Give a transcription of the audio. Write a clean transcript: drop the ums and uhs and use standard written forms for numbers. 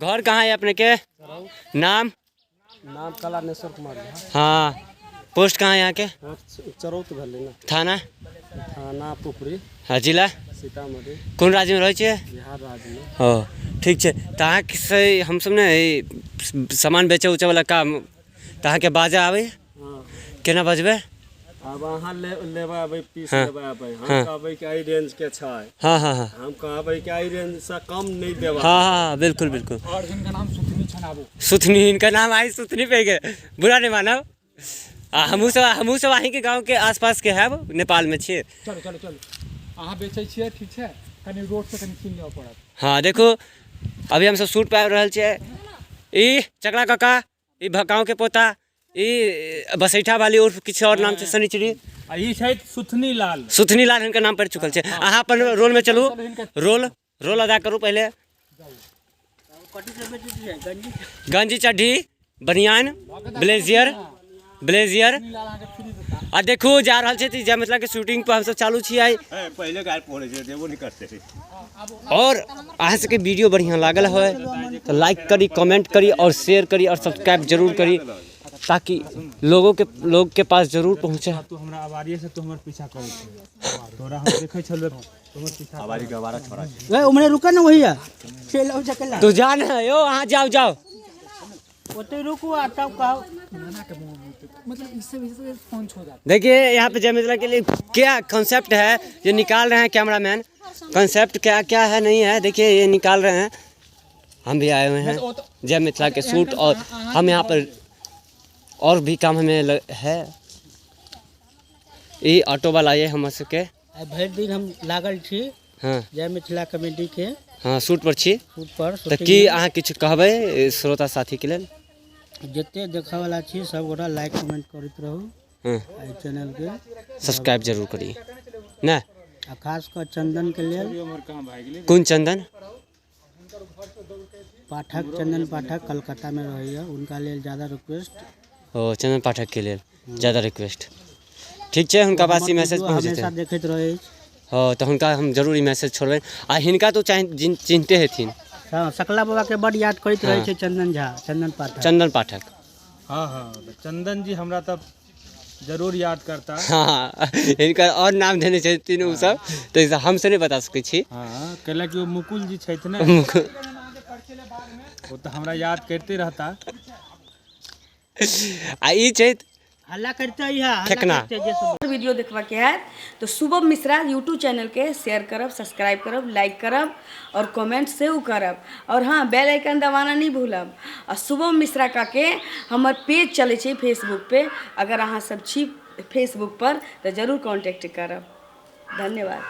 घर कहाँ है अपने के? नाम? नाम कलानेश्वर कुमार झा। हाँ, पोस्ट कहाँ है यहाँ के? चरौत भेलै ने। थाना? थाना पुपरी। हाँ, जिला? सीतामढ़ी। कोन राज्यमे रहै छियै? बिहार राज्यमे। ओ ठीक छै। तऽ अहाँके से हमसब ने ई सामान बेचै उचैवला काम, तऽ अहाँके बाजऽ आबै? हँ। केना बजबै? आब अहाँ लेबै अबै पीस लेबै अबै, हम कहबै कि एहि रेंजके छै। हाँ हाँ हाँ। हम कहबै कि एहि रेंजसँ कम नहि देबै। हाँ हाँ, बिल्कुल बिल्कुल। और हिनका नाम सुथनी छनि आबू। सुथनी, हिनकर नाम आइ सुथनी पे गेल, बुरा नहि मानब। आ हमहूँ सब अहीँके गाँवके आसपासके हैब, नेपालमे छियै। चलू चलू चलू, अहाँ बेचै छियै, ठीक छै, कनि रोडसँ कनि कीन लेबऽ पड़त। हाँ, देखू, अभी हमसब सूट पाबि रहल छियै। ई चकला काका, ई गाँवके पोता, ई बसैठा वाली उर्फ किछु आओर नाम छै शनिचरी। आ ई छथि सुथनी लाल। सुथनी लाल हिनकर नाम पड़ि चुकल छै। अहाँ अपन रोलमे चलू, रोल रोल अदा करू पहिले। गंजी, चड्ढी, बनियान, ब्लेजियर ब्लेजियर। आ देखू, जा रहल छै जय मिथिला के शूटिंग पर हमसब चालू छियै। पहिले गाय पढ़ै छै, देबो नहि करतै। और अहाँ सबके वीडियो बढ़िआँ लागल होय तऽ लाइक करी, कमेंट करी और शेयर करी और सब्सक्राइब जरूर करी, ताकि लोगों के लोग के पास जरूर पहुँचे। तू हमरा आवारिये से तू हमर पीछा करै छै, तोरा हम देखै छलौ हमर पीछा। आवारी गवारा छोड़ा छै। उम्हरे रुक ने, वही चलि आउ चकला। तू जा ने यौ, अहाँ जाओ जाओ। ओतै रुकू आ तब कहू। मतलब इससे इससे फोन छो जाता। देखिए, यहाँ पे जय मिथिला के लिए क्या कॉन्सेप्ट है, ये निकाल रहे हैं कैमरामैन। कॉन्सेप्ट क्या क्या है, नहीं है, देखिए, ये निकाल रहे हैं। हम भी आए हुए हैं जय मिथिला के शूट और हम यहाँ पर और भी काम हमें है। ये ऑटो वाला ये हम सबके आइ भरि दिन हम लागल छी जय मिथिला कमेटी के हाँ, शूट पर छी। शूट पर। तऽ की अहाँ किछु कहबै श्रोता साथीके लेल? जते देखऽवला छी, सब गोटा लाइक कमेंट करैत रहू एहि चैनलके। सब्सक्राइब जरूर करी ने। आ खास कऽ चंदनके लेल। कोन चंदन? पाठक, चंदन पाठक, कलकत्तामे रहैए, हुनका लेल ज्यादा रिक्वेस्ट। ओ चंदन पाठकके लेल ज्यादा रिक्वेस्ट, ठीक छै। हुनका पास ई मैसेज पहुँच हमेशा जेतै। देखैत रहै अछि। हँ, तऽ हुनका हम जरूर ई मैसेज छोड़बै। आ हिनका तो चाहे चिन्हते हेथिन। हँ, सकला बाबाके बड्ड याद करैत रहै छै चंदन झा, चंदन पाठक। चंदन पाठक। हाँ, तऽ चंदन जी हमरा तऽ जरूर याद करता। हँ, हिनकर आओर नाम देने छथिन ओसभ, तऽ हमसभ नहि बता सकै छी। हाँ, कैला कि ओ मुकुल जी छथि ने, ओ तऽ हमरा याद करिते रहता। आ ई छै हल्ला करते है, हल्ला फेकना। करते जे सब। वीडियो देखबाके हैत तऽ शुभम मिश्रा यूट्यूब चैनलके शेयर करब, सब्सक्राइब करब, लाइक करब और कमेंट सेहो करब और हाँ, बेल आइकन दबाना नहि भूलब। आ शुभम मिश्रा के हमर पेज चलै छै फेसबुक पे, अगर अहाँ सब छी फेसबुक पर तऽ जरूर कॉन्टेक्ट करब। धन्यवाद।